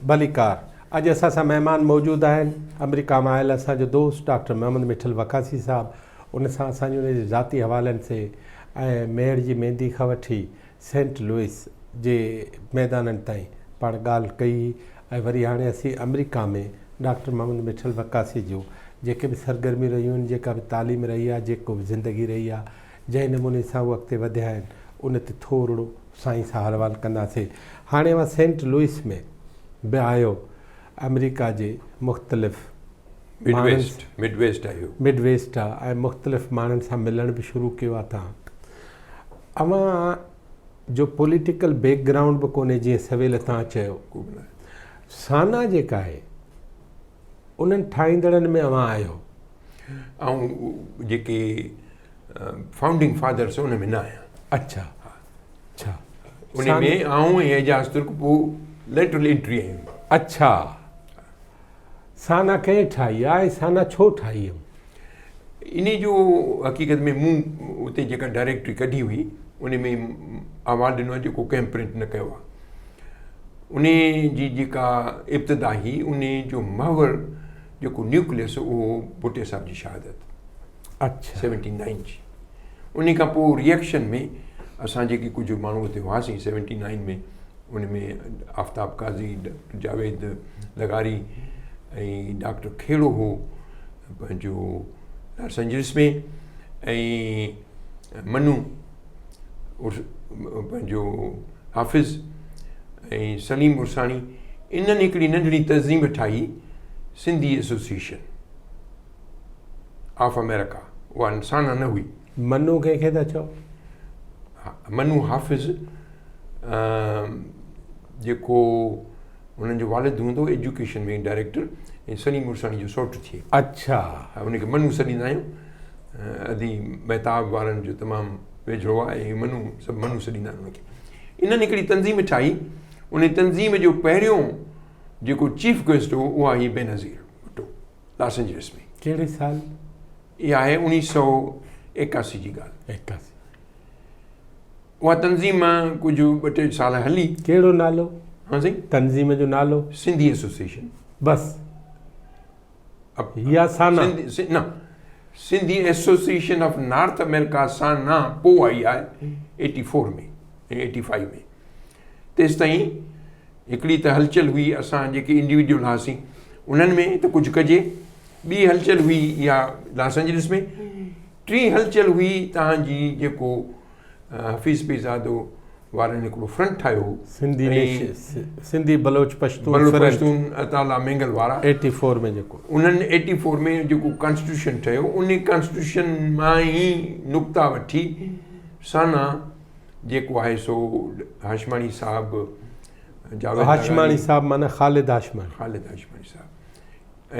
ڀليڪار. اڄ اسان سان مهمان موجود آهن آمريڪا مان آيل اسان جو دوست ڊاڪٽر محمد مٺل وقاصي صاحب. ان سان اسان جي ان جي ذاتي حوالن سي ۽ ميهڙ جي ميندي کان وٺي سينٽ لوئس جي ميدانن تائين پاڻ ڳالهه ڪئي هئي ۽ وري هاڻي اسين آمريڪا ۾ ڊاڪٽر محمد مٺل وقاصي جون جيڪي به سرگرميون رهيون آهن، جيڪا به تعليم رهي آهي، جيڪو به زندگي رهي آهي، جنهن نموني سان هو اڳتي وڌيا آهن، ان تي ٿورڙو سائين سان حال احوال ڪنداسين. هاڻي اوهان سينٽ لوئس ۾ به آهيو، آمريڪا جي مختلف ماڻهن مڊ ويسٽ آهيو. مڊ ويسٽ آهي ۽ مختلف ماڻهن سان ملڻ به شروع ڪيو آهي توهان. اوهان جو پوليٽيڪل بيڪ گرائونڊ به ڪونهي جيئن سويل توهان چيو. سانا جيڪا آهي انهن ٺاهيندڙن ۾ اوهان آهيو. آئون جيڪي فائونڊنگ فادرس ان ۾ نه آهيان. اڇا اڇا ان ۾ آئون ۽ اعجاز ترڪ پوء ليٽرل انٽري آهيون. اڇا سانا ڪنهن ٺاهي آهي ۽ سانا ڇو ٺاهي هيم؟ انهي جو حقيقت ۾ مون اتي جيڪا ڊائريڪٽري ڪڍي هئي ان ۾ احوال ڏنو آهي جيڪو ڪنهن پرنٽ نه ڪيو آهي. انهي جي جيڪا ابتدا هئي انهي جو محور جيڪو نيوڪليس اهو ڀٽي صاحب جي شهادت اڇا سيونٽي نائن جي انهي کان پوء ريئڪشن ۾ اسان جيڪي ڪجهه ماڻهو اتي هئاسين سيونٽي نائن ۾ ان ۾ آفتاب قاضي ڊاڪٽر جاويد لغاري ۽ ڊاڪٽر کهڙو هو پنهنجو لاس اينجلس ۾ ۽ منو پنهنجو حافظ ۽ سليم عرساڻي انهن هڪڙي ننڍڙي تنظيم ٺاهي سنڌي ايسوسيئيشن آف آمريڪا اها سانا نه هئي. منو ڪنهن کي ٿا چئو؟ منو حافظ جيڪو انهن جو والد هوندو ايجوڪيشن ۾ ڊائريڪٽر ۽ سليم عرساڻي جو سوٽ ٿئي. اڇا. ان کي منو سڏيندا آهيون. ادي مهتاب وارن جو تمام ويجهو آهي ۽ منو سڀ منو سڏيندا آهن ان کي. انهن هڪڙي تنظيم ٺاهي ان تنظيم جو پهريون جيڪو چيف گيسٽ هو اها هئي بينظير ڀٽو لاس اينجلس ۾. ڪهڙي سال؟ اها آهي 1981 جي ڳالهه. 81. اها تنظيم ڪجهه ٻه ٽي سال هلي. ڪهڙو نالو؟ ها سائين. تنظيم جو نالو؟ سنڌي ايسوسيئيشن. بس. يا سانا؟ نه Sindhi association of North America SANA پوء آئي آهي 84 ۾ ۽ 85 ۾ تيستائين هڪڙي ته هلچل هئي اسان جيڪي انڊيويجول هئاسين انهن ۾ ته ڪجهه ڪجي ٻي هلچل هئي اها لاس اينجلس ۾ ٽين هلچل هئي تهان جي جيڪو حفيظ پيرزادو وارن هڪڙو فرنٽ ٺاهيو هو سنڌي سنڌي بلوچ پشتون بلوچ پشتون عطا الله مينگل وارا 84 ۾ جيڪو انهن 84 ۾ جيڪو ڪانسٽيٽيوشن ٺهيو ان ڪانسٽيٽيوشن مان ئي نقطا وٺي سانا جيڪو آهي سو هاشماڻي صاحب جاويد هاشماڻي صاحب معنی خالد هاشماڻي خالد هاشماڻي صاحب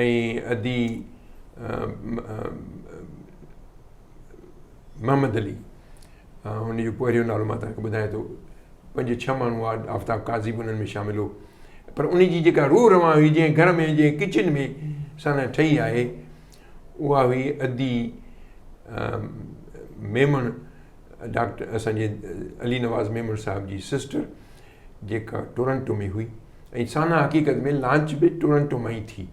۽ ادي محمد علي ان جو پهريون نالو مان توهان کي ٻڌايان ٿو پنج ڇهه ماڻهو هئا آفتاب قاضي به انهن ۾ شامل هو پر ان جي جيڪا روح روان هئي جنهن گهر ۾ جنهن ڪچن ۾ سانا ٺهي آهي اها هئي ادي ميمڻ ڊاڪٽر اسانجي علي نواز ميمڻ صاحب جي سسٽر جيڪا ٽورنٽو ۾ هئي ۽ سانا حقيقت ۾ لانچ به ٽورنٽو مان ئي ٿي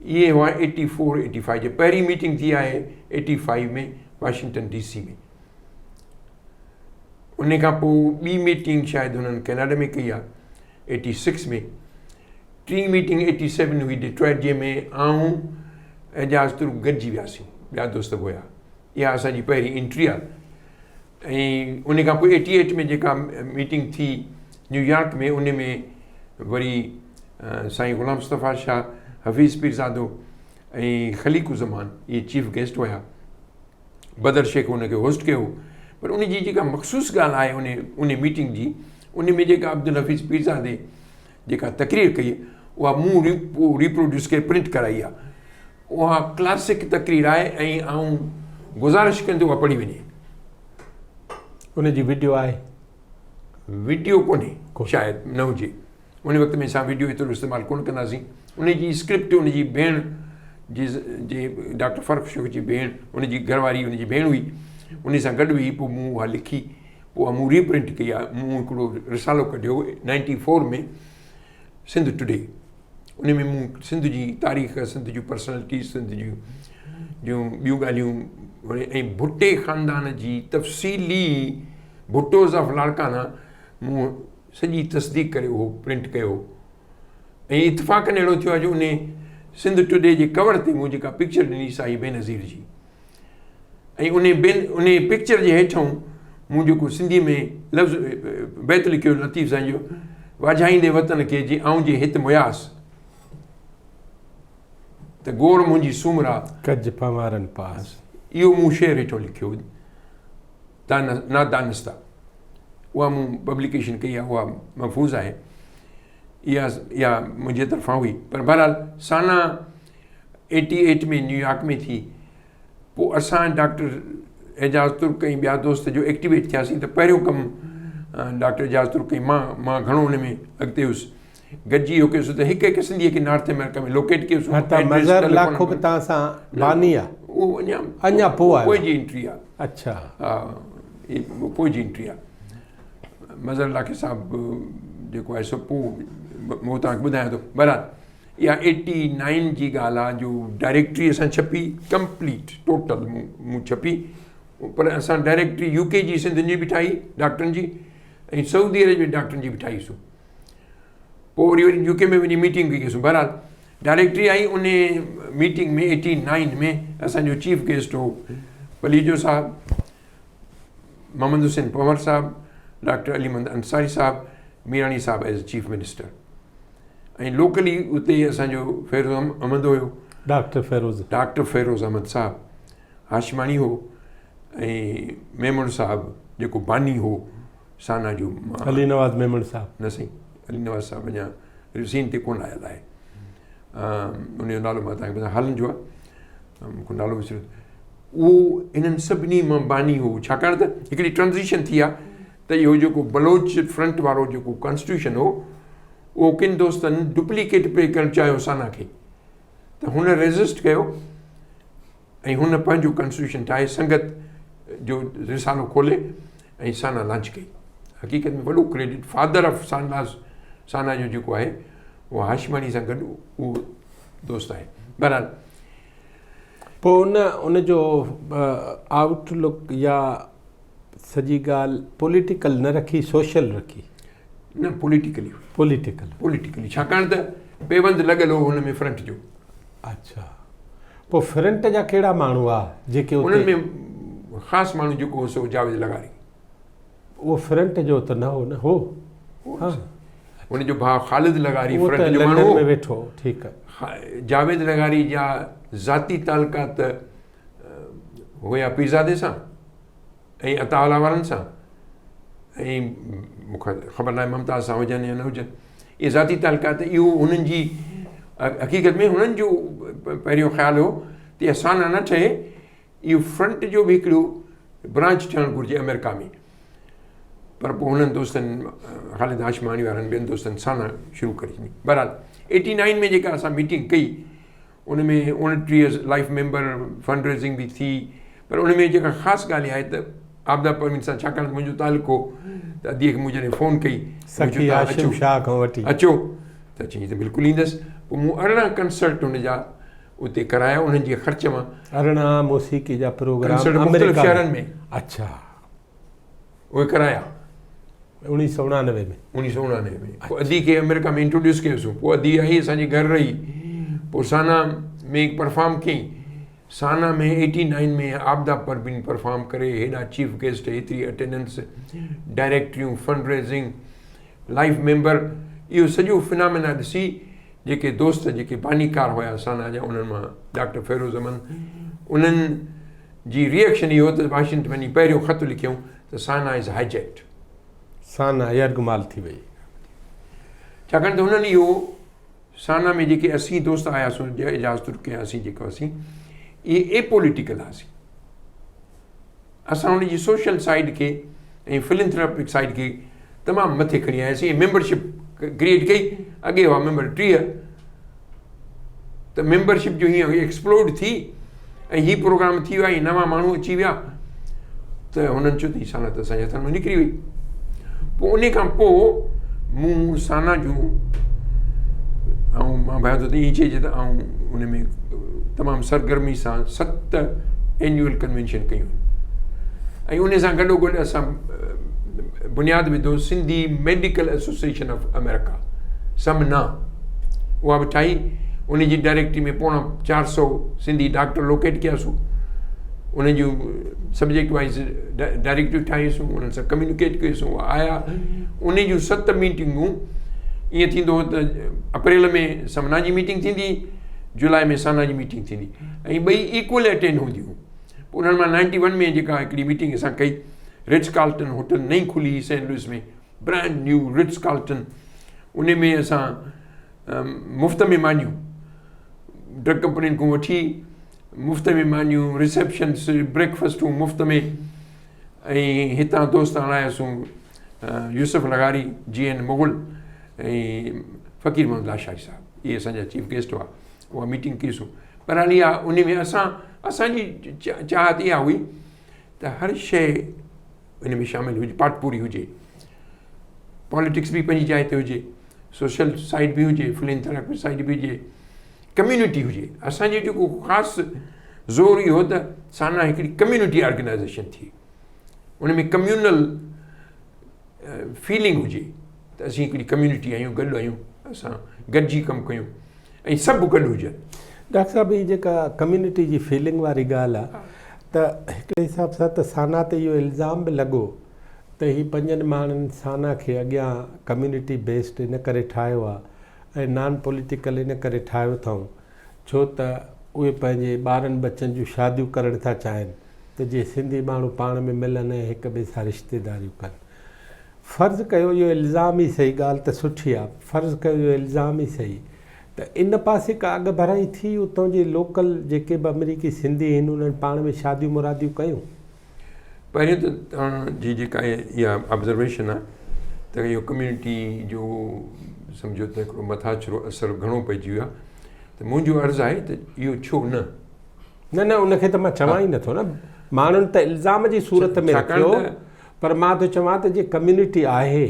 اهي هئا ايٽي فور ايٽي فائيو جي پهرين ميٽنگ ٿي آهي eighty five ۾ Washington D C ۾ ان کان پوء ٻي ميٽنگ شايد هنن ڪيناڊا ۾ ڪئي آهي ايٽي سڪس ۾ ٽين ميٽنگ ايٽي سيون هئي ڊيٽرائٽ جنهن ۾ آئون اعجاز ترڪ گڏجي وياسين ٻيا دوست به هيا اها اسانجي پهرين انٽري آهي ۽ ان کان پوء ايٽي ايٽ ۾ جيڪا ميٽنگ ٿي نيويارڪ ۾ ان ۾ وري سائين غلام مصطفيٰ شاهه حفيظ پيرزادو ۽ خليق الزمان اهي چيف گيسٽ هيا بدر شيخ ان کي هوسٽ ڪيو پر ان جي جيڪا مخصوص ڳالهه آهي ان ان ميٽنگ جي ان ۾ جيڪا عبدالحفيظ پيرزادي جيڪا تقرير ڪئي اها مون ريپروڊيوس ڪري پرنٽ ڪرائي آهي اها ڪلاسڪ تقرير آهي ۽ آئون گذارش ڪندو اها پڙهي وڃي. ان جي وڊيو آهي؟ وڊيو ڪونهي شايد نه هجي ان وقت ۾ اسان وڊيو ايترو استعمال ڪونه ڪنداسين ان جي اسڪرپٽ ان جي ڀيڻ جي جي ڊاڪٽر فرخ شيخ جي ڀيڻ ان جي گهر واري ان جي ڀيڻ هئي ان سان گڏ هئي پوء مون اها لکي پوء مون ريپرنٽ ڪئي آهي مون هڪڙو رسالو ڪڍيو نائنٽي فور ۾ سنڌ ٽوڊي ان ۾ مون سنڌ جي تاريخ سنڌ جون پرسنالٽيز سنڌ جون جون ٻيون ڳالهيون ۽ ڀٽي خاندان جي تفصيلي ڀٽوز آف لاڙڪانا مون سڄي تصديق ڪري اهو پرنٽ ڪيو ۽ اتفاقن اهڙو ٿيو آهي جو ان سنڌ ٽوڊي جي ڪور تي مون جيڪا پڪچر ڏني سا هئي بينظير جي ۽ ان بين ان پڪچر جي هيٺئون مون جيڪو سنڌي ۾ لفظ بيت لکيو لطيف سائين جو واجهائيندي وطن کي جي آئون جي هت مياس ته گور منهنجي سومرا ڪج پنوارن پاس اهو مون شعر هيٺو لکيو نا دانستا اها مون پبليڪيشن ڪئي آهي اها محفوظ آهي اها اها منهنجي طرفان هئي پر بهرحال سانا ايٽي ايٽ ۾ نيويارڪ ۾ ٿي پوء اسان ڊاڪٽر اعجاز ترڪ ۽ ٻيا دوست جو ايڪٽيويٽ ٿياسين ته پهريون ڪم ڊاڪٽر اعجاز ترڪ ۽ مان مان گهڻو ان ۾ اڳتي هيس گڏجي اهو ڪيوسين ته هڪ هڪ سنڌيء کي نارٿ آمريڪا ۾ لوڪيٽ ڪيوسين ها ته مظهر لاکو به توهان سان باني آ اهو اڃا اڃا پوء آيو پوء جي انٽري آ اڇا ها پوء جي انٽري آ مظهر لاکي صاحب جيڪو آهي سو پوء مون توهان کي ٻڌايان ٿو بهرحال اها ايٽي نائن جي ڳالهه آ جو ڊائريڪٽري اسان ڇپي ڪمپليٽ ٽوٽل مون ڇپي پر اسان ڊائريڪٽري يو ڪي جي سنڌين جي به ٺاهي ڊاڪٽرن جي ۽ سعودي عرب جي ڊاڪٽرن جي به ٺاهيسون پوء وري وري يو ڪي ۾ وڃي ميٽنگ به ڪئيسون بهرحال ڊائريڪٽري آئي ان ميٽنگ ۾ ايٽي نائن ۾ اسانجو چيف گيسٽ هو پليجو صاحب محمد حسين پنهور صاحب ڊاڪٽر علي محمد انصاري صاحب ميراڻي صاحب ايز چيف منسٽر ۽ لوڪلي اتي اسانجو فيروز احمد هيو ڊاڪٽر فيروز ڊاڪٽر فيروز احمد صاحب هاشماڻي هو ۽ ميمڻ صاحب جيڪو باني هو سانا جو علي نواز ميمڻ صاحب نه سائين علي نواز صاحب اڃا سين تي ڪونه آيل آهي ان جو نالو مان تهانکي ٻڌايان هالن جو آهي مونکي نالو وسري اهو انهن سڀني مان باني هو ڇاڪاڻ ته هڪڙي ٽرانزيشن ٿي آهي ته اهو جيڪو بلوچ فرنٽ وارو جيڪو ڪانسٽيٽيوشن هو اهو ڪن دوستن ڊپليڪيٽ پئي ڪرڻ چاهيو سانا کي ته هن ريزسٽ ڪيو ۽ هن پنهنجو ڪانسٽيٽيوشن ٺاهي سنگت جو رسالو کولي ۽ سانا لانچ ڪئي حقيقت ۾ وڏو ڪريڊٽ فادر آف سانا سانا جو جيڪو آهي اهو هاشماڻي سان گڏ اهو دوست آهي بهرحال پوء ان ان جو آئوٽ لڪ يا سڄي ڳالهه پوليٽيڪل نه رکي سوشل رکي. نه پوليٽيڪلي هئي. پوليٽيڪل. پوليٽيڪلي ڇاڪاڻ ته پيوند لڳل هو هن ۾ فرنٽ جو. اڇا پوء فرنٽ جا ڪهڙا ماڻهو هئا جيڪي اتي. انهن ۾ خاص ماڻهو جيڪو هو سو جاويد لغاري. اهو فرنٽ جو ته نه هو نه هو. ها. ان جو ڀاء خالد لغاري فرنٽ جو ماڻهو هو. ۾ ويٺو هو ٺيڪ. جاويد لغاري جا ذاتي تعلقات هيا پيرزادي سان ۽ عطاء الله وارن سان ۽ مون کي خبر ناهي ممتاز سان هجن يا نه هجن اهي ذاتي تعلقات اهو هنن جي حقيقت ۾ هنن جو پهريون خيال هو ته اها سانا نه ٺهي اهو فرنٽ جو به هڪڙو برانچ ٺهڻ گهرجي آمريڪا ۾ پر پوء هنن دوستن خالد هاشماڻي وارن ٻين دوستن سانا شروع ڪري ڇڏي بهرحال ايٽي نائن ۾ جيڪا اسان ميٽنگ ڪئي ان ۾ 29 لائف ميمبر فنڊ ريزنگ به ٿي پر ان ۾ جيڪا خاص ڳالهه آهي ته عابده پروين سان ڇاڪاڻ ته منهنجو تعلق هو ته اديء کي مون جڏهن فون ڪئي سخي هاشم شاهه کان وٺي اچو ته چيائين ته بلڪل ايندس پوء مون 18 ڪنسرٽ هن جا اتي ڪرايا انهن جي خرچ مان 18 موسيقي جا پروگرام مختلف شهرن ۾ اڇا اهي ڪرايا 1999 ۾ 1999 ۾ پوء ادي کي آمريڪا ۾ انٽروڊيوس ڪيوسون پوء ادي آئي اسان جي گهر رهي پوء سانا ۾ پرفارم ڪيائين سانا ۾ 89 ۾ عابده پروين پرفارم ڪري هيڏا چيف گيسٽ هيتري اٽينڊنس ڊائريڪٽريون فنڊ ريزنگ لائف ميمبر اهو سڄو فنامينا ڏسي جيڪي دوست جيڪي بانيڪار هيا سانا جا انهن مان ڊاڪٽر فيروز احمد انهن جي ري ايڪشن اهو ته واشنگٽن وڃي پهريون خط لکيائون ته سانا از هائيجيڪڊ. سانا يرغمال ٿي وئي. ڇاڪاڻ ته هنن اهو سانا ۾ جيڪي اسين دوست آياسون اعجاز ترڪ ۽ اسين جيڪو اسين اهي اي پوليٽيڪل هئاسين. اسان ان جي سوشل سائيڊ کي ۽ فلنٿراپڪ سائيڊ کي تمام مٿي کڻي آياسين ۽ ميمبرشپ ڪريئيٽ ڪئي اڳي هئا ميمبر 30 ته ميمبرشپ جو هيئن ايڪسپلوڊ ٿي ۽ هي پروگرام ٿي ويا ۽ نوان ماڻهو اچي ويا ته هنن چيو ته هي سانا ته اسانجي هٿن مان نڪري وئي پوء ان کان پوء مون سانا جون مان ڀانيان ٿو ته ائين چئجي ته آئون ان ۾ تمام سرگرمي سان ست اينيول ڪنوينشن ڪيون آهن ۽ ان سان گڏو گڏ اسان بنياد وڌو Sindhi medical association of America سمنا اها به ٺاهي ان جي ڊائريڪٽري ۾ پوڻا چار سو سنڌي ڊاڪٽر لوڪيٽ ڪياسون انهن جون سبجيڪٽ وائز ڊائريڪٽريون ٺاهيسون انهن سان ڪميونيڪيٽ ڪيوسون اهي آيا ان جون ست ميٽنگون ائين ٿيندو هو ته اپريل ۾ سمنا جي ميٽنگ ٿيندي جولاء ۾ سانا جي ميٽنگ ٿيندي ۽ ٻئي ايڪول اٽينڊ هونديون هيون انهن مان نائنٽي ون ۾ جيڪا هڪڙي ميٽنگ اسان ڪئي رٽس ڪارلٽن هوٽل نئين کلي هئي Saint Louis ۾ brand new Ritz Carlton ان ۾ اسان مفت ۾ مانيون ڊرگ ڪمپنين کان وٺي مفت ۾ مانيون رسيپشنس بريڪفسٽون مفت ۾ ۽ هتان دوست آڻاياسون يوسف لغاري جي اين مغل ۽ فقير محمد لاشاري صاحب اهي اسان جا چيف گيسٽ هئا اها ميٽنگ ڪئيسون بهرحال اها ان ۾ اسان اسانجي چاهت اها هئي ته هر شيء ان ۾ شامل هجي پاٽ پوري هجي پاليٽڪس به پنهنجي جاء تي هجي سوشل سائيڊ به هجي فلينٿراپي سائيڊ به هجي ڪميونٽي هجي اسانجو جيڪو خاص زور اهو ته سانا هڪڙي ڪميونٽي آرگنائزيشن ٿئي ان ۾ ڪميونل فيلنگ هجي ته اسين هڪڙي ڪميونٽي آهيون گڏ آهيون اسان گڏجي ڪم ڪيون ۽ سڀ گڏ هجن. ڊاڪٽر صاحب هي جيڪا ڪميونٽي جي فيلنگ واري ڳالهه آهي ته هڪڙي حساب سان ته سانا تي اهو الزام به لڳو ته هي پنجن ماڻهن سانا کي اڳيان ڪميونٽي بيسڊ ان ڪري ٺاهيو آهي ۽ نان پوليٽيڪل ان ڪري ٺاهيو اٿائون ڇو ته اهي پنهنجي ٻارن ٻچن جون شاديون ڪرڻ ٿا چاهين ته جيئن سنڌي ماڻهو پاڻ ۾ ملن ۽ هڪ ٻئي سان رشتيداريون ڪن. فرض ڪيو اهو الزام ئي سهي، ڳالهه ته سٺي آ، فرض ڪيو اهو الزام ئي سهي ته ان پاسي ڪا اڳڀرائي ٿي؟ اتان جي لوڪل جيڪي به آمريڪي سنڌي هن انهن پاڻ ۾ شاديون مراديون ڪيون؟ پهريون ته توهان جي جيڪا اها آبزرويشن آ ته اهو ڪميونٽي جو سمجهو ته هڪڙو مٿاڇرو اثر گهڻو پئجي ويو آ ته منهنجو عرض آهي ته اهو ڇو نه؟ نه نه ان کي ته مان چوان ئي نٿو نه ماڻهن ته الزام جي صورت ۾ رکيو پر مان ٿو چوان ته جي ڪميونٽي آهي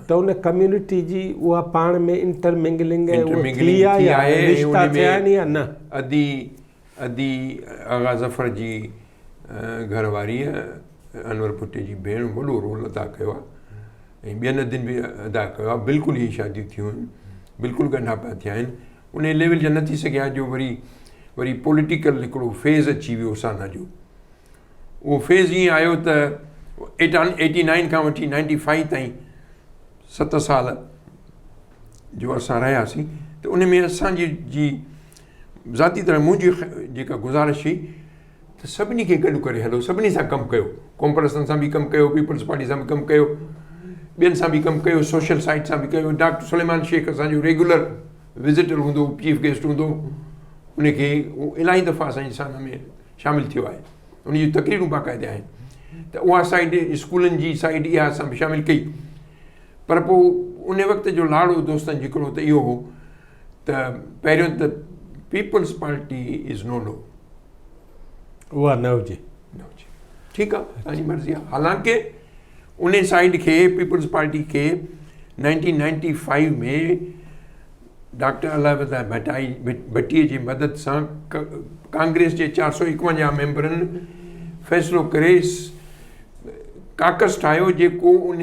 ته ان ڪميونٽي جي اها پاڻ ۾ انٽر منگلنگ ٿي آهي رشتا ٿيا آهن يا نه. ادي ادي آغا ظفر جي گهر واريء انور ڀٽي جي ڀيڻ وڏو رول ادا ڪيو آهي ۽ ٻين ادين به ادا ڪيو آهي بلڪل اهي شاديون ٿيون آهن بلڪل ڳنڍاپا ٿيا آهن انهي ليول جا نه ٿي سگهيا جو وري وري پوليٽيڪل هڪڙو فيز اچي ويو سانا جو اهو فيز ائين آيو ته ايٽي نائن کان وٺي نائنٽي فائيو تائين ست سال جو اسان رهياسين ته ان ۾ اسانجي جي ذاتي طرح منهنجي جيڪا گذارش هئي ته سڀني کي گڏ ڪري هلو سڀني سان ڪم ڪيو قوم پرستن سان به ڪم ڪيو پيپلز پارٽي سان به ڪم ڪيو ٻين سان به ڪم ڪيو سوشل سائيڊ سان به ڪيو ڊاڪٽر سليمان شيخ اسانجو ريگولر وزٽر هوندو هو چيف گيسٽ هوندو ان کي الاهي دفعا اسانجي سانا ۾ شامل ٿيو آهي ان جون تقريرون باقاعده آهن ته اها سائيڊ اسڪولن جي سائيڊ اها اسان به شامل ڪئي پر پوء ان وقت جو لاڙو دوستن جو هڪڙو ته اهو هو ته پهريون ته پيپلز پارٽي از نو نو اها نه هجي نه هجي ٺيڪ آهي تنهنجي مرضي آهي حالانڪه ان سائيڊ کي پيپلز پارٽي کي 1995 ۾ ڊاڪٽر الله وڌائي ڀٽائي ڀٽي جي مدد سان ڪانگريس جي 451 ميمبرن فيصلو ڪري ڪاڪس ٺاهيو جيڪو ان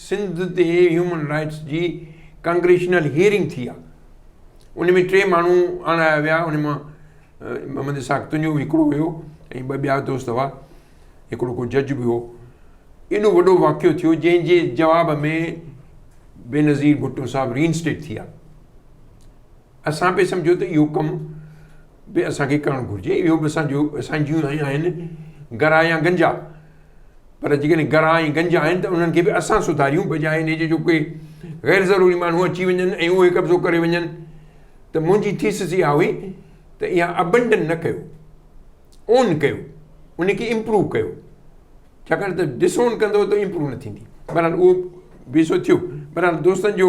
سنڌ تي هيومن رائٽس جي ڪانگريشنل هيئرنگ ٿي آهي ان ۾ ٽي ماڻهو آڻايا ويا ان مان محمد اسحاق تنيو به هڪڙو هيو ۽ ٻه ٻيا دوست هئا هڪڙو ڪو جج به هو ايڏو وڏو واقعو ٿيو جنهن جي جواب ۾ بينظير ڀٽو صاحب ري انسٽيٽ ٿي آ اسان پئي سمجهيو ته اهو ڪم به اسانکي ڪرڻ گهرجي اهو به اسانجو اسانجون آهن گرا يا گنجا پر جيڪڏهن گرا ۽ گنجا آهن ته انهن کي به اسان سڌاريون بجاء ان جي جو ڪي غير ضروري ماڻهو اچي وڃن ۽ اهي قبضو ڪري وڃن ته منهنجي ٿيسز اها هئي ته اها ابنڊن نه ڪيو اون ڪيو ان کي امپروو ڪيو ڇاڪاڻ ته ڊس اون ڪندو ته امپروو نه ٿيندي بهرحال اهو به سو ٿيو بهرحال دوستن جو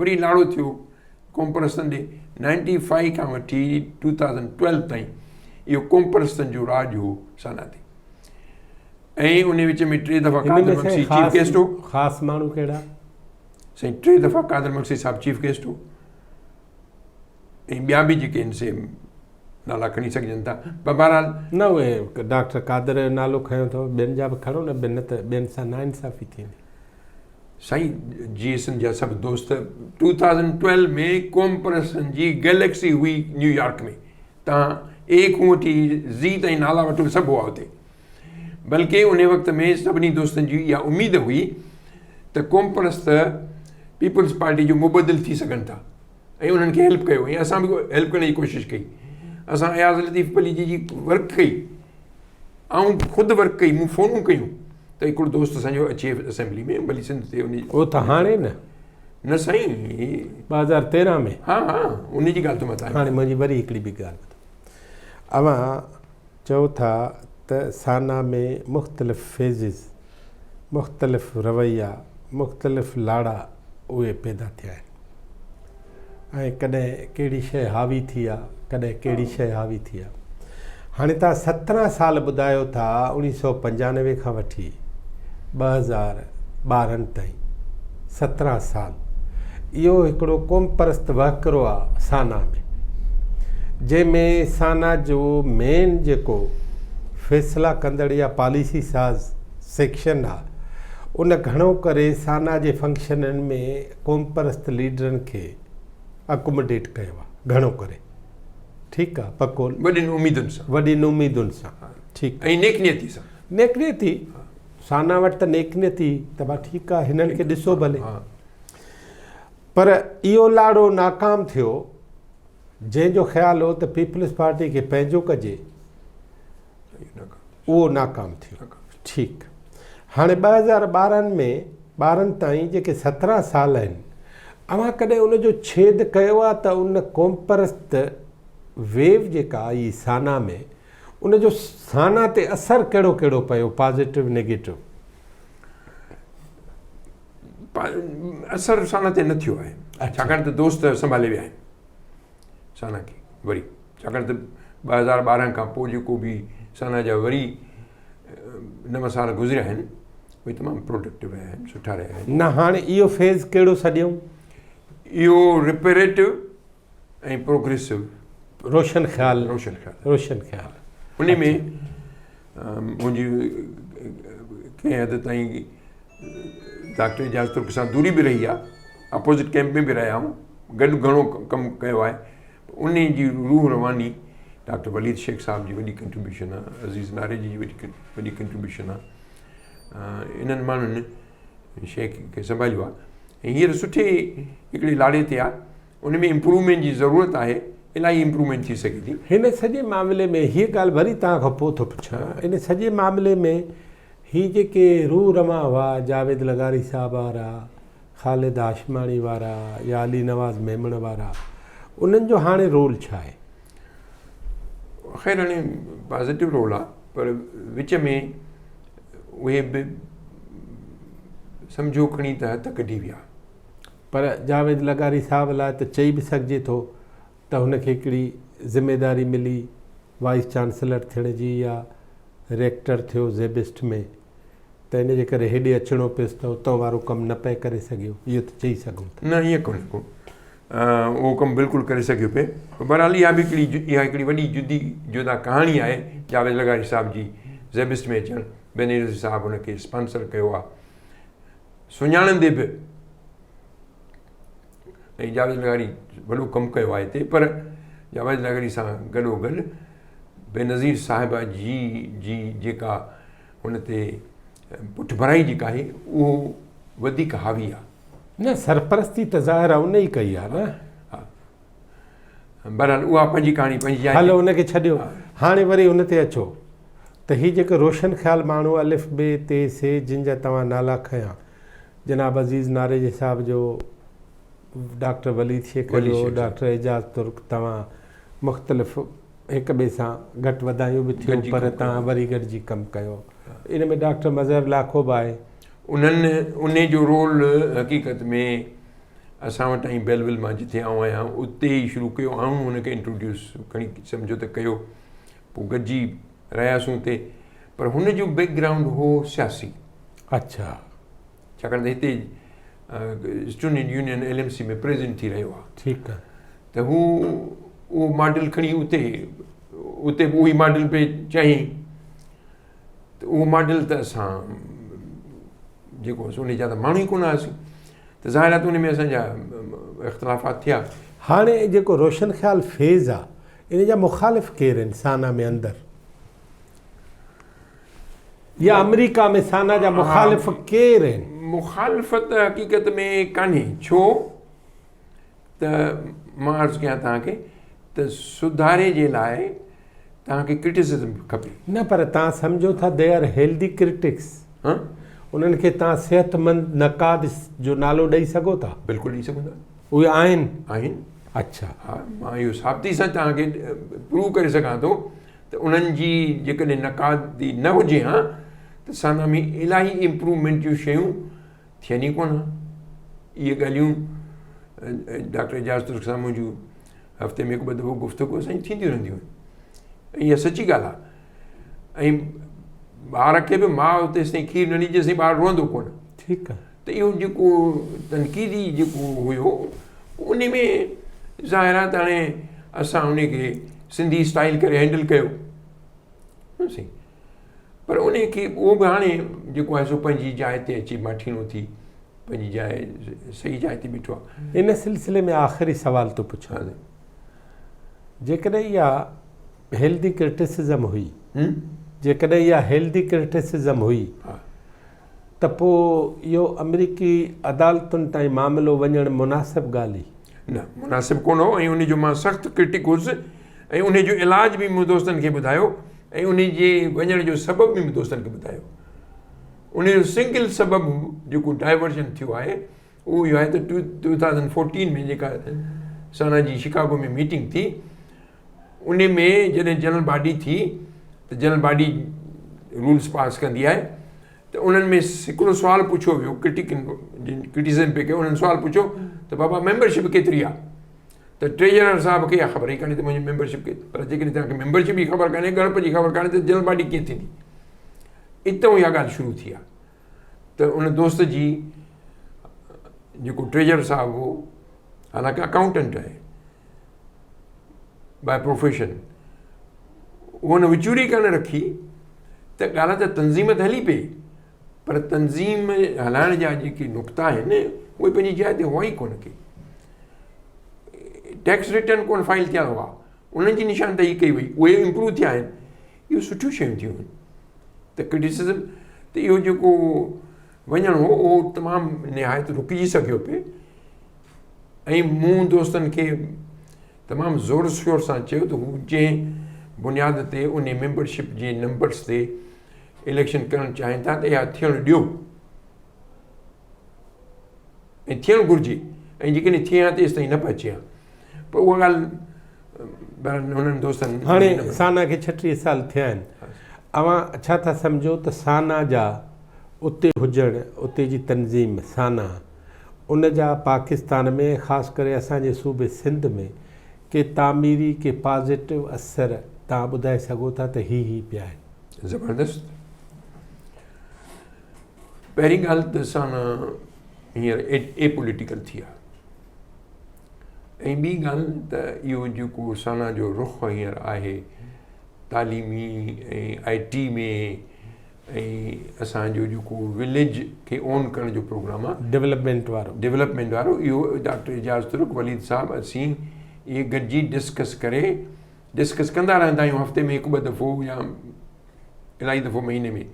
وري لاڙو ٿيو قوم پرستن ڏي نائنٽي فائيو کان وٺي ٽو ٿائوزنڊ ٽويلو تائين اهو قوم پرستن جو راڄ هو سانا تي ۽ ان وچ ۾ ٽي دفعا قادر مگسي چيف گيسٽ هو. خاص ماڻهو ڪهڙا؟ سائين ٽي دفعا قادر مگسي صاحب چيف گيسٽ هو. ۽ ٻيا به جيڪي آهن سي نالا کڻي سگهجن ٿا پر بهرحال. نه اهي ڊاڪٽر قادر جو نالو کنيو اٿو ٻين جا به کڻو نه ٻين نه ته ٻين سان ناانصافي ٿيندي. سائين جي ايس اين جا سڀ دوست 2012 ۾ قوم پرستن جي گيليڪسي هئي نيويارڪ ۾ تان اي کان وٺي زي تائين نالا وٺو سڀ هئا اتي بلڪه ان وقت ۾ سڀني دوستن جي اها اميد هئي ته قوم پرست پيپلز پارٽي جو مبدل ٿي سگهن ٿا ۽ انهن کي هيلپ ڪيو ۽ اسان به هيلپ ڪرڻ جي ڪوشش ڪئي اسان اياز لطيف پليجي جي ورڪ ڪئي آئون خود ورڪ ڪئي مون فونون ڪيون ته هڪڙو دوست اسانجو اچي اسيمبلي ۾ ڀلي سنڌ تي ان اهو ته هاڻي نه نه سائين 2013 ۾ ها ها ان جي ڳالهه ٿو متان هاڻي منهنجي وري هڪڙي ٻي ڳالهه ٻڌو اوهان چئو ٿا ته سانا ۾ مختلف فيزز مختلف رويا مختلف لاڙا اهي پيدا ٿيا آهن ۽ ڪڏهن ڪهڙي شيء حاوي ٿي آ ڪڏهن ڪهڙي شيء حاوي ٿي آ. هاڻي توهان 17 سال ٻڌايو ٿا 1995 کان وٺي 2012 تائين 17 سال اهو هڪڙو قومپرست وهڪرو آ سانا ۾ جنهن ۾ سانا جو مين جيڪو فيصلا ڪندڙ يا پاليسي ساز سيڪشن آ ان گهڻو ڪري سانا جي فنڪشنن ۾ قومپرست ليڊرن کي اڪوموڊيٽ ڪيو آ گهڻو ڪري ٺيڪ آ بقول وڏين اميدن سان وڏين اميدن سان ٺيڪ ۽ نيڪ نيتي سان نيڪ نيتي سانا وٽ ته نيڪ نيتي ته با ٺيڪ آ هنن کي ڏسو ڀلي پر اهو لاڙو ناڪام ٿيو جنهن جو خيال هو ته پيپلز پارٽي کي پنهنجو ڪجي اهو ناڪام ٿيو. ٺيڪ هاڻي 2012 ۾ 12 تائين جيڪي 17 سال آهن اوهان ڪڏهن ان جو ڇيد ڪيو آهي ته ان قومپرست ويو جيڪا آئي سانا ۾ ان جو سانا تي اثر ڪهڙو ڪهڙو پيو پازيٽو نيگيٽو؟ اثر سانا تي نه ٿيو آهي ڇاڪاڻ ته دوست سنڀالي ويا آهن سانا کي وري ڇاڪاڻ ته 2012 کان پوء جيڪو به سانا جا وري نو سال گذريا آهن اهي تمام پروڊڪٽو رهيا آهن سٺا رهيا آهن. نه هاڻي اهو فيز ڪهڙو سڏيون؟ اهو ريپيريٽو ۽ پروگريسو روشن خيال روشن خيال روشن خيال ان ۾ منهنجي ڪنهن حد تائين ڊاڪٽر اعجاز ترڪ سان دوري به رهي آهي اپوزٽ ڪيمپ ۾ به رهيا آهيون گڏ گهڻو ڪم ڪيو آهي انهي جي روح رواني ڊاڪٽر وليد شيخ صاحب جي وڏي ڪنٽريبيوشن آهي عزيز ناريجي جي وڏي وڏي ڪنٽريبيوشن آهي انهن ماڻهن شيء کي سنڀاليو آهي ۽ هينئر سٺي هڪڙي لاڙي تي آهي ان ۾ امپروومينٽ جي ضرورت آهي الاهي امپروومينٽ ٿي سگهي ٿي. هن سڄي معاملي ۾ هيء ڳالهه وري توهان کان پوء ٿو پڇان ان سڄي معاملي ۾ هي جيڪي روح روان هئا جاويد لغاري صاحب وارا خالد هاشماڻي وارا يا علي نواز ميمڻ وارا انهن جو هاڻي رول ڇا آهي؟ خير هاڻي پازيٽو رول آهي پر وچ ۾ اهي به سمجهو کڻي ته هٿ ڪڍي ويا. پر جاويد لغاري صاحب لاء ته چئي به سگهجي ٿو ته هن کي هڪڙي ذميداري ملي وائيس چانسلر ٿيڻ جي يا ريڪٽر ٿيو زيبسٽ ۾ ته ان جي ڪري هيڏي اچڻو پيس ته اتان وارو ڪم نه پئي ڪري سگهيو اهو ته چئي سگهون ٿا. نه ائين ڪونهي ڪو اهو ڪم بلڪل ڪري سگهيو پئي پر بهرحال اها به هڪڙي اها هڪڙي وڏي جدي جدا ڪهاڻي آهي جاويد لغاري صاحب جي زيبسٽ ۾ اچڻ بينظير صاحب هن کي اسپانسر ڪيو آهي سڃاڻندي به ۽ جاويد لغاري وڏو ڪم ڪيو آهي هتي پر جاويد لغاري سان گڏو گڏ بينظير صاحبه جي جي جيڪا هن تي پٺڀرائي جيڪا آهي اهو وڌيڪ حاوي آهي. نه سرپرستي ته ظاهر آهي ان ئي ڪئي آهي نه. ها بهرحال اها پنهنجي ڪهاڻي پنهنجي جاء تي. هلو ان کي ڇڏيو هاڻي وري ان تي اچو ته هي جيڪي روشن خيال ماڻهو الف بي تي سي جن جا توهان نالا کنيا جناب عزيز ناريجي صاحب جو ڊاڪٽر وليد شيخ جو ڊاڪٽر اعجاز ترڪ توهان مختلف هڪ ٻئي سان گهٽ وڌايون به ٿيون پر توهان وري گڏجي ڪم ڪيو ان ۾ ڊاڪٽر مظهر لاکو به آهي. انهن انهي جو رول حقيقت ۾ اسان وٽ ۽ بيلول مان جتي آئون آهيان اتي ئي شروع ڪيو آئون هن کي انٽروڊيوس کڻي سمجهو ته ڪيو پوء گڏجي رهياسون اتي پر هن جو بيڪ گرائونڊ هو سياسي. اڇا. ڇاڪاڻ ته هتي student union L M C ۾ president ٿي رهيو آهي. ٺيڪ آهي. ته هو اهو ماڊل کڻي اتي اتي به اهو ئي ماڊل پئي چيائين ته اهو ماڊل ته اسان جيڪو ان جا ته ماڻهو ئي ڪونه هئاسين ته ظاهر آهي ته ان ۾ اسان جا اختلافات ٿيا. هاڻي جيڪو روشن خيال فيز آ ان جا مخالف ڪير آهن سانا ۾ اندر يا آمريڪا ۾ سانا جا مخالف ڪير آهن؟ مخالفت حقيقت ۾ ڪانهي ڇو ته مان عرض ڪيان توهان کي ته سڌاري جي لاء توهان کي ڪرٽيسزم به کپي. نه پر توهان سمجهو ٿا they are healthy critics انهن کي توهان صحتمند نقاد جو نالو ڏئي سگهو ٿا؟ بلڪل ڏئي سگهون ٿا. اهي آهن؟ آهن. اڇا. ها مان اهو ثابتي سان توهان کي پروو ڪري سگهان ٿو ته انهن جي جيڪڏهن نقادي نه هجي ها ته سانا ۾ الاهي امپروومينٽ جون شيون ٿين ئي ڪونه ها. اهي ڳالهيون ڊاڪٽر اعجاز ترڪ سان منهنجون هفتي ۾ هڪ ٻه دفعو گفتگو اسان جي ٿينديون رهنديون آهن ۽ اها سچي ڳالهه آهي ۽ ٻار کي به ماء تيستائين کير نه ڏي جيستائين ٻار روئندو ڪونه. ٺيڪ آهي. ته اهو جيڪو تنقيدي جيڪو هيو ان ۾ ظاهر آهي ته هاڻي اسان ان کي سنڌي اسٽائل ڪري هينڊل ڪيو سائين پر ان کي اهو به هاڻي جيڪو آهي سو پنهنجي جاء تي اچي ماٺيڻو ٿي پنهنجي جاء صحيح جاء تي بيٺو آهي. ان سلسلي ۾ آخري سوال ٿو پڇان جيڪڏهن اها هيلدي ڪرٽيسزم هئي جيڪڏهن اها هيلدي ڪرٽيسزم هئي ته پوء اهو آمريڪي عدالتن تائين معاملو وڃڻ مناسب ڳالهه هئي؟ نه مناسب ڪونه هو ۽ ان جو مان سخت ڪرٽڪ هيس ۽ ان جو علاج به مون دوستن کي ٻڌايو ۽ ان جي وڃڻ جو سبب به مون دوستن کي ٻڌايو. ان جو سنگل سبب جيڪو ڊائيورشن ٿيو آهي اهو اهو آهي ته 2014 ۾ جيڪا سانا جي شڪاگو ۾ ميٽنگ ٿي ان ۾ جڏهن جنرل باڊي ٿي ته جنرل باڊي رولس پاس ڪندي آهي ته انهن ۾ هڪڙو سوال پڇيو ويو ڪرٽيڪ ڪرٽيسزم پئي ڪيو انهن سوال پڇيو ته بابا ميمبرشپ ڪيتري آهي ته ٽريجرر صاحب کي اها خبر ئي ڪانهي ته منهنجي ميمبرشپ ڪيتري پر جيڪڏهن توهان کي ميمبرشپ جي خبر ڪانهي ڳڻپ جي خبر ڪانهي ته جنرل باڊي ڪيئن ٿيندي اتان اها ڳالهه شروع ٿي آهي ته ان دوست جي جيڪو ٽريجرر صاحب هو حالانڪه اڪائونٽنٽ آهي باء پروفيشن هن وچوري ڪانه رکي ته ڳالهه ته تنظيم ته هلي پئي پر تنظيم هلائڻ جا جيڪي نقطا آهن اهي پنهنجي جاء تي هئا ئي ڪونه ڪي ٽيڪس ريٽرن ڪونه فائل ٿيا هئا انهن جي نشاندهي ڪئي وئي اهي امپروو ٿيا آهن اهو سٺيون شيون ٿيون آهن ته ڪرٽيسزم ته اهو جيڪو وڃڻ هو اهو تمام نهايت رڪجي سگهيو پئي ۽ مون دوستن کي تمام زور شور سان چيو ته هو جنهن بنياد تي ان ميمبرشپ جي نمبرس تي اليڪشن ڪرڻ چاهين ٿا ته اها ٿيڻ ڏيو ۽ ٿيڻ گهرجي ۽ جيڪڏهن ٿئي ها تيستائين نه پهچي ها پر اها ڳالهه بهرحال هنن دوستن هاڻي سانا کي 36 سال ٿيا آهن اوهان ڇا ٿا سمجهو ته سانا جا اتي هجڻ اتي جي تنظيم سانا ان جا پاڪستان ۾ خاص ڪري اسان جي صوبي سنڌ ۾ ڪي تعميري ڪي پازيٽو اثر توهان ٻڌائي سگهو ٿا ته هي هي پيا آهن. زبردست پهرين ڳالهه ته سانا هينئر اي پوليٽيڪل ٿي آهي ۽ ٻي ڳالهه ته اهو جيڪو سانا جو رخ هينئر آهي تعليمي ۽ آء ٽي ۾ ۽ اسان جو جيڪو وليج کي اون ڪرڻ جو پروگرام آهي ڊولپمينٽ وارو ڊولپمينٽ وارو اهو ڊاڪٽر اعجاز ترڪ وليد صاحب اسين اهي گڏجي ڊسڪس ڪري ڊسڪس ڪندا رهندا آهيون هفتي ۾ هڪ ٻه دفعو يا الاهي دفعو مهيني ۾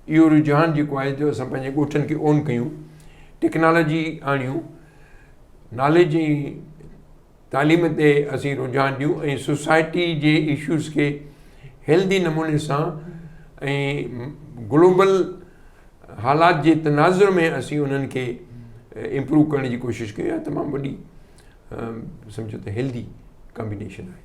اهو رجحان جيڪو آهي جو اسان پنهنجي ڳوٺن کي اون ڪيون ٽيڪنالاجي آڻيون ناليج ۽ تعليم تي اسين رجحان ڏيون ۽ سوسائٽي جي اشوز کي هيلدي نموني سان ۽ گلوبل حالات جي تناظر ۾ اسين انهن کي امپروو ڪرڻ جي ڪوشش ڪيون اها تمام وڏي سمجهو ته هيلدي ڪمبينيشن آهي.